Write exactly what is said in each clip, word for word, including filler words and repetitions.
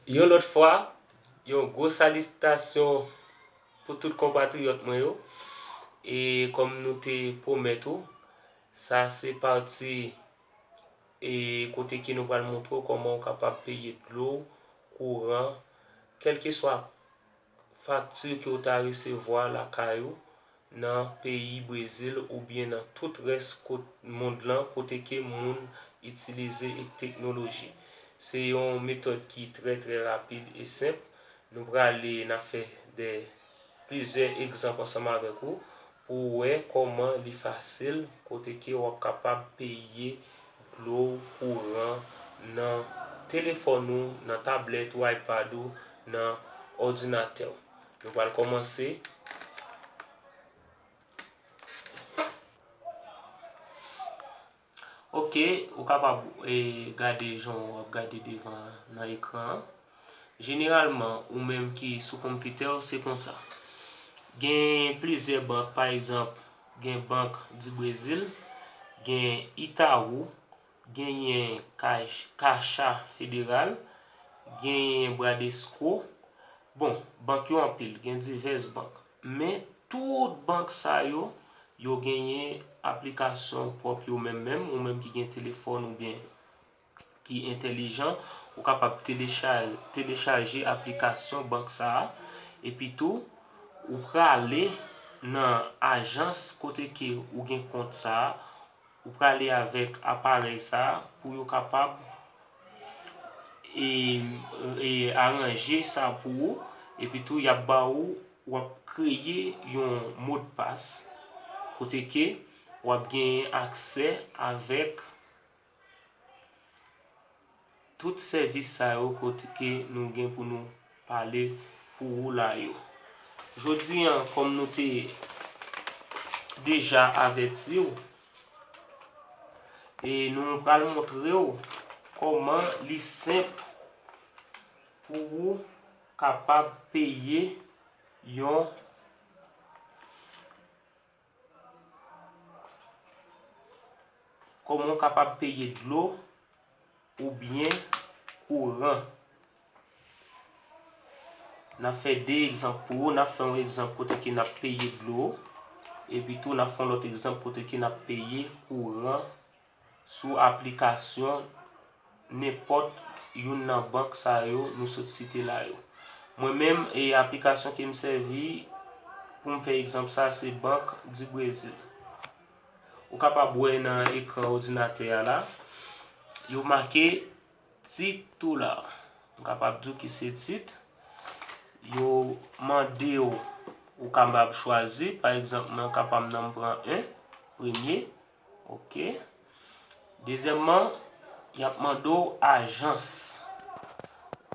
Yon lòt fwa, yon gwo salitasyon pou tout konpatriyòt mwen yo. E kòm nou te pwomèt ou, sa se pati e kote ke nou pral montre w kòman w kapab peye dlo, kouran, kèlkeswa fakti ke w ta resevwa lakay ou nan peyi Brezil oubyen nan tout rès kot mond lan kote ke moun itilize e teknoloji. Se yon metòd ki trè, trè rapid e senp. Nou prale, n ap fè de plizyè egzanp ansanm avèk ou pou w wè kòman li fasil kote ke w ap kapab peye dlo, kouran nan telefòn ou, nan tablèt ou, iPad ou, nan òdinatè w. Nou pral kòmanse. Ok, ou kapab e, gade jan w ap gade devan nan ekran an. Jeneralman, ou menm ki sou konpitè w, se konsa. Gen plizyè bank, pa egzanp, gen Bank di Brezil, gen Itaú, genyen Caixa Federal, genyen Bradesco. Bon, bank yo anpil, gen divès bank. Men tout bank sa yo, yo genyen aplikasyon pwòp yo menm menm, ou menm ki gen telefòn oubyen ki entèlijan, ou kapab telecha-, telechaje aplikasyon bank sa a, epi tou, ou prale nan ajans kote ke ou gen kont sa a, ou prale avèk aparèy sa a pou yo kapab e, e aranje sa pou ou, epi tou y ap ba ou, w ap kreye yon modpas kote ke w ap genyen aksè avèk tout sèvis sa yo kote ke nou gen pou nou pale pou ou la yo. Jodi an, kòm nou te deja avèti w, e nou pral montre w kòman li senp pou ou kapab peye yon kòman w kapab peye dlo oubyen kouran. N ap fè de egzanp pou ou. N ap fè yon egzanp kote ke n ap peye dlo, epi tou n ap fè yon lòt egzanp kote ke n ap peye kouran sou aplikasyon nenpòt youn nan bank sa yo nou sot site la yo. Mwen menm, e aplikasyon ke m sèvi pou m fè egzanp sa, se Bank di Brezil. Ou kapab wè nan ekran òdinatè a la, yo make Titular. M kapab di w ki se tit. Yo mande w, ou kapab chwazi. Pa egzanp, mwen ka pa m nan, m pran en, premye. Ok. Dezyèmman, y ap mande w ajans.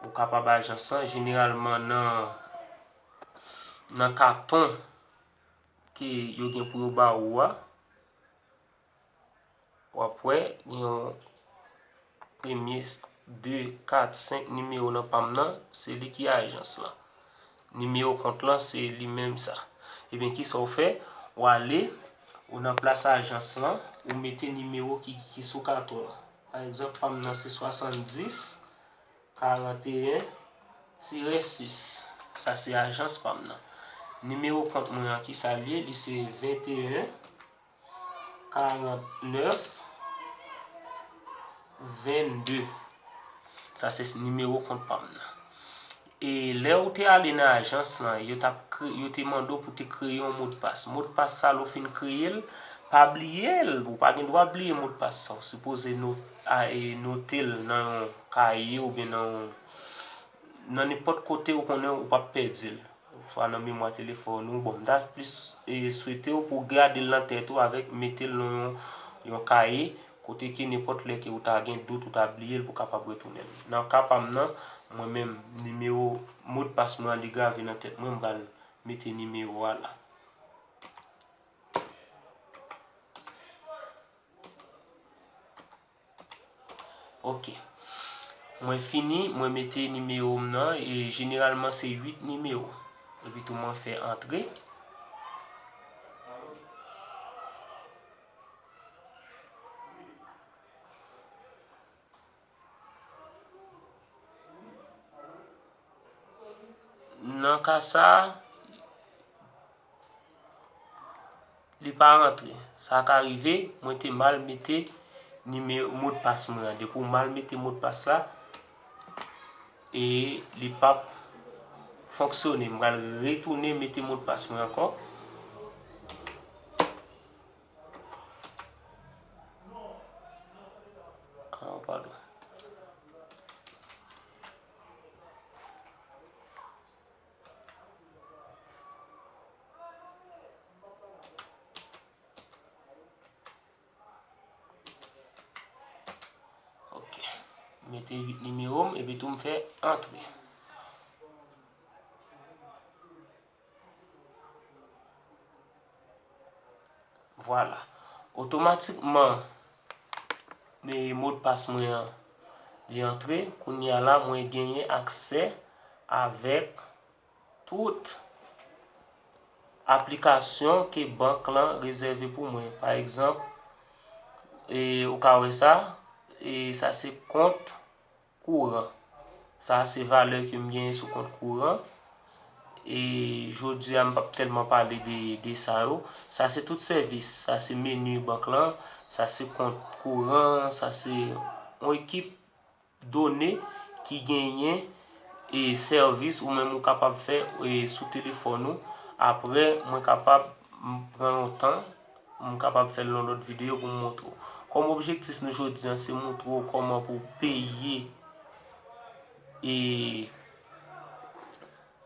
Ou kapab ajans lan jeneralman nan, nan katon ke yo gen pou yo ba ou a. W ap wè, gen yon premye, de, kat, senk nimewo nan pa m nan, se li ki ajans lan. Nimewo kont lan, se li menm sa. Ebyen, kisa w fè? W ale, ou nan plas ajans lan, ou mete nimewo ki, ki sou katon an. Pa egzanp, pa m nan se swasanndis, karanteyen, tire sis. Sa se ajans pa m nan. Nimewo kont mwen an, kisa l ye? Li se venteyen, karantnèf, vennde. Sa se nimewo kont pa m nan. E lè ou te ale nan ajans lan, yo t ap kre-, yo te mande w pou te kreye yon modpas. Modpas sa, lè w fin kreye l, pa bliye l. Ou pa gen dwa bliye modpas sa. Ou sipoze no-, a, e, note l nan yon kaye oubyen nan yon, nan nenpòt kote ou konnen ou p ap pèdi l. Swa nan memwa telefòn ou. Bon, m ta plis, e, swete w pou w gade l nan tèt ou avèk mete l nan yon, yon kaye, kote ke nenpòt lè ke ou ta gen dout, ou ta bliye l pou w kapab retounen l. Nan ka pa m nan, mwen menm, nimewo modpas mwen an, li grave nan tèt mwen, m pral mete nimewo a la. Ok. Mwen fini, mwen mete nimewo m nan, e jeneralman se uit nimewo. Epi tou mwen fè antre. Nan ka sa, li pa rantre. Sa ka rive, mwen te mal mete nime-, modpas mwen an. Depi w mal mete modpas la, e li p ap fonksyone. M pral retounen mete modpas mwen ankò. Ah, padon. Ok. Mete uit nimewo m epi tou m fè antre. Vwala. Otomatikman, e, modpas mwen an, li antre. Kounye a la, mwen genyen aksè avèk tout aplikasyon ke bank lan rezève pou mwen. Pa egzanp, e, ou ka wè sa, e, sa se kont kouran. Sa se valè ke m genyen sou kont kouran. E jodi a, m p ap tèlman pale de, de sa yo. Sa se tout sèvis. Sa se meni bank lan. Sa se kont kouran. Sa se yon ekip done ki genyen e sèvis ou menm ou kapab fè e sou telefòn ou. Apre, mwen kapab m pran yon tan, m kapab fè l nan lòt videyo pou m montre w. Kòm objektif nou jodi a, se montre w kòman pou w peye e,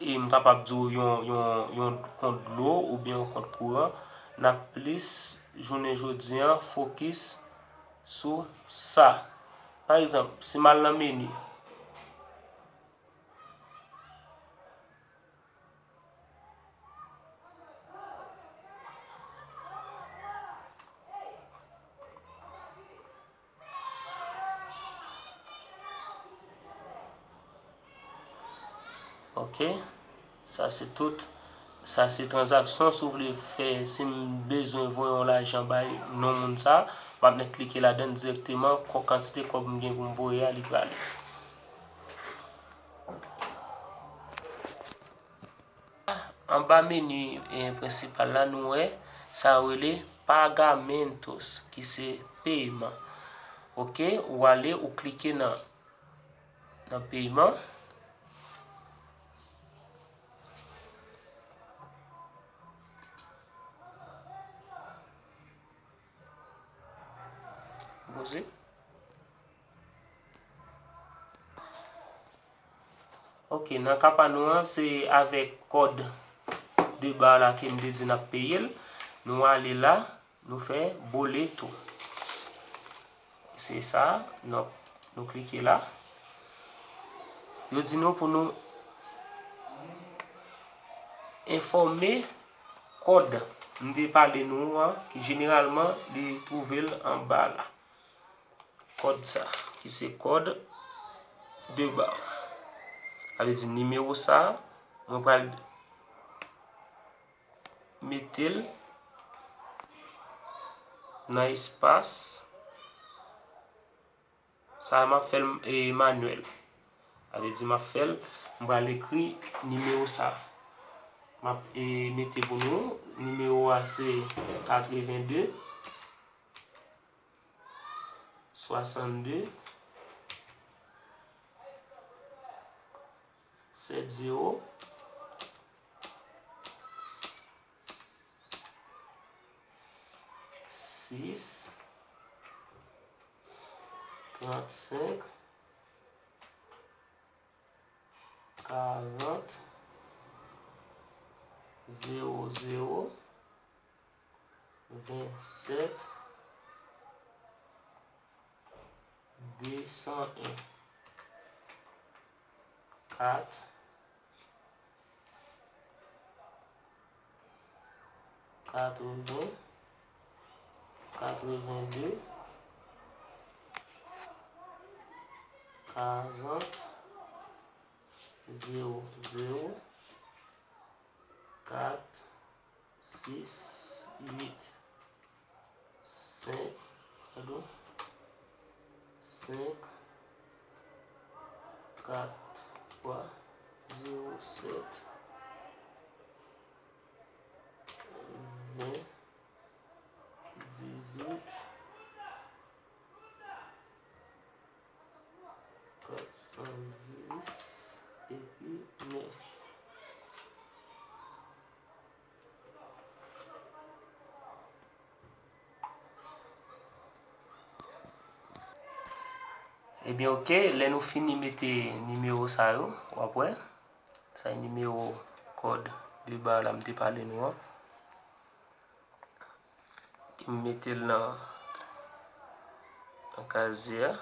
e m kapab di w yon, yon, yon kont dlo oubyen yon kont kouran, n ap plis jounen jodi a fokis sou sa. Pa egzanp, si m al nan meni, Ok. Sa se tout. Sa se tranzaksyon. Si w vle fè, si m bezwen voye yon lajan bay non moun sa, m ap nèk klike ladan l dirèkteman. Kò-, kantite kòb m gen pou m voye a, li prale. Anba meni, eh, prensipal la, nou wè sa yo rele pagamentos, ki se peman. Ok, ou ale, ou klike nan, nan peman. Poze. Ok, nan ka pa nou an, se avèk kòd de ba la ke m te di n ap peye l. Nou ale la, nou fè boleto. Se sa, nou, nou klike la. Yo di nou pou nou enfòme kòd m te pale nou an, ki jeneralman li twouve l anba la. Kòd sa, ki se kòd de ba. Sa vle di nimewo sa, mwen pral mete l nan espas. Sa a, m ap fè l, e, manyèl. Sa vle di m ap fè l, m pral ekri nimewo sa. M ap, e, mete pou nou, nimewo a se katreven de, swasannde, sèt zewo, sis, trannsenk, karant, zewo zewo, vennsèt, de san en, kat, katreven, katrevende, karant, zewo zewo, kat, sis, uit, senk, padon, senk, kat, twa, Zewo sèt, ven, dizuit, kat san dis epi nèf. Ebyen, oke, lè nou fini mete nimewo sa yo, w ap wè. Sa e nimewo kòd de ba la m te pale nou an. M mete l nan, nan kazye a.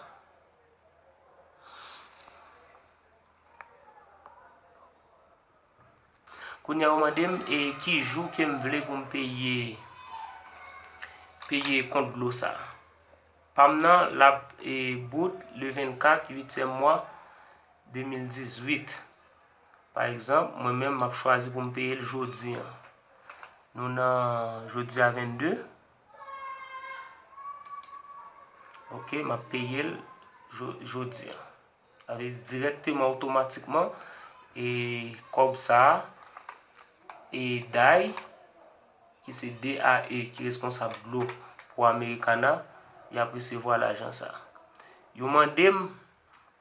Kounye a, yo mande m, e, ki jou ke m vle pou m peye, peye kont dlo sa. Pa m nan, l ap, e, bout le vennkat, uityèm mwa, de mil dizuit. Pa egzanp, mwen menm, m ap chwazi pou m peye l jodi a. Nou nan jodi a vennde. Oke, m ap peye l jo-, jodi a. Sa vle di dirèkteman, otomatikman, e kòb sa a, e day, ki se D A E, ki responsab dlo pou Americana, y ap resevwa lajan sa a. Yo mande m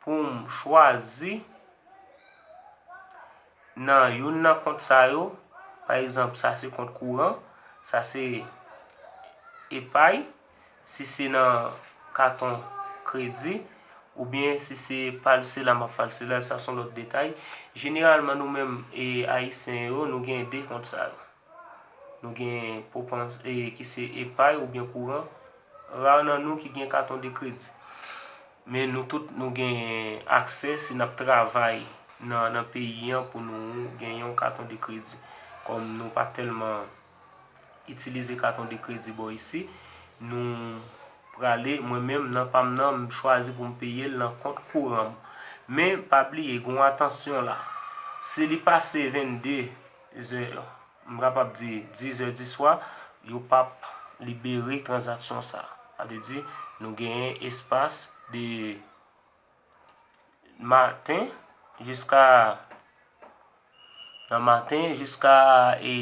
pou m chwazi nan youn nan kont sa yo. Pa egzanp, sa se kont kouran, sa se epay, si se nan katon kredi, oubyen si se palse la, m ap palse la, sa se yon lòt detay. Jeneralman, nou menm, e, Ayisyen yo, nou gen de kont sa yo. Nou gen pwopans-, e, ki se epay oubyen kouran. Ra nan nou ki gen katon de kredi. Men nou tout, nou gen aksè, si n ap travay nan, nan peyi an, pou nou gen yon katon de kredi. Kòm nou pa tèlman itilize katon de kredi bò isi, nou prale, mwen menm, nan pa m nan, m chwazi pou m peye l nan kont kouran m. Men, pa bliye, gen yon atansyon la. Si li pase vennde zè, m kapab di diz è di swa, yo p ap libere tranzaksyon sa. Sa vle di, nou genyen espas de maten jiska, nan maten jiska, e,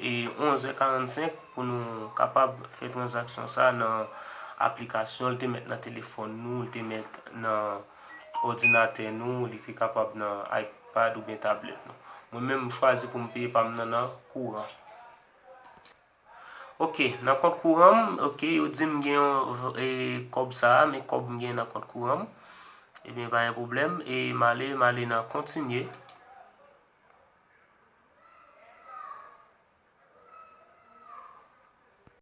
e, onz è karannsenk pou nou kapab fè tranzaksyon sa nan aplikasyon. Li te mèt nan telefòn nou, li te mèt nan òdinatè nou, li te kapab nan iPad oubyen tablèt nou. Mwen menm, m chwazi pou m peye pa m nan, nan kouran. Oke, nan kont kouran m, oke, yo di m gen yon v-, e, kòb sa a, men kòb m gen nan kont kouran m. Ebyen, pa gen pwoblèm. E m ale, m ale nan kontinye.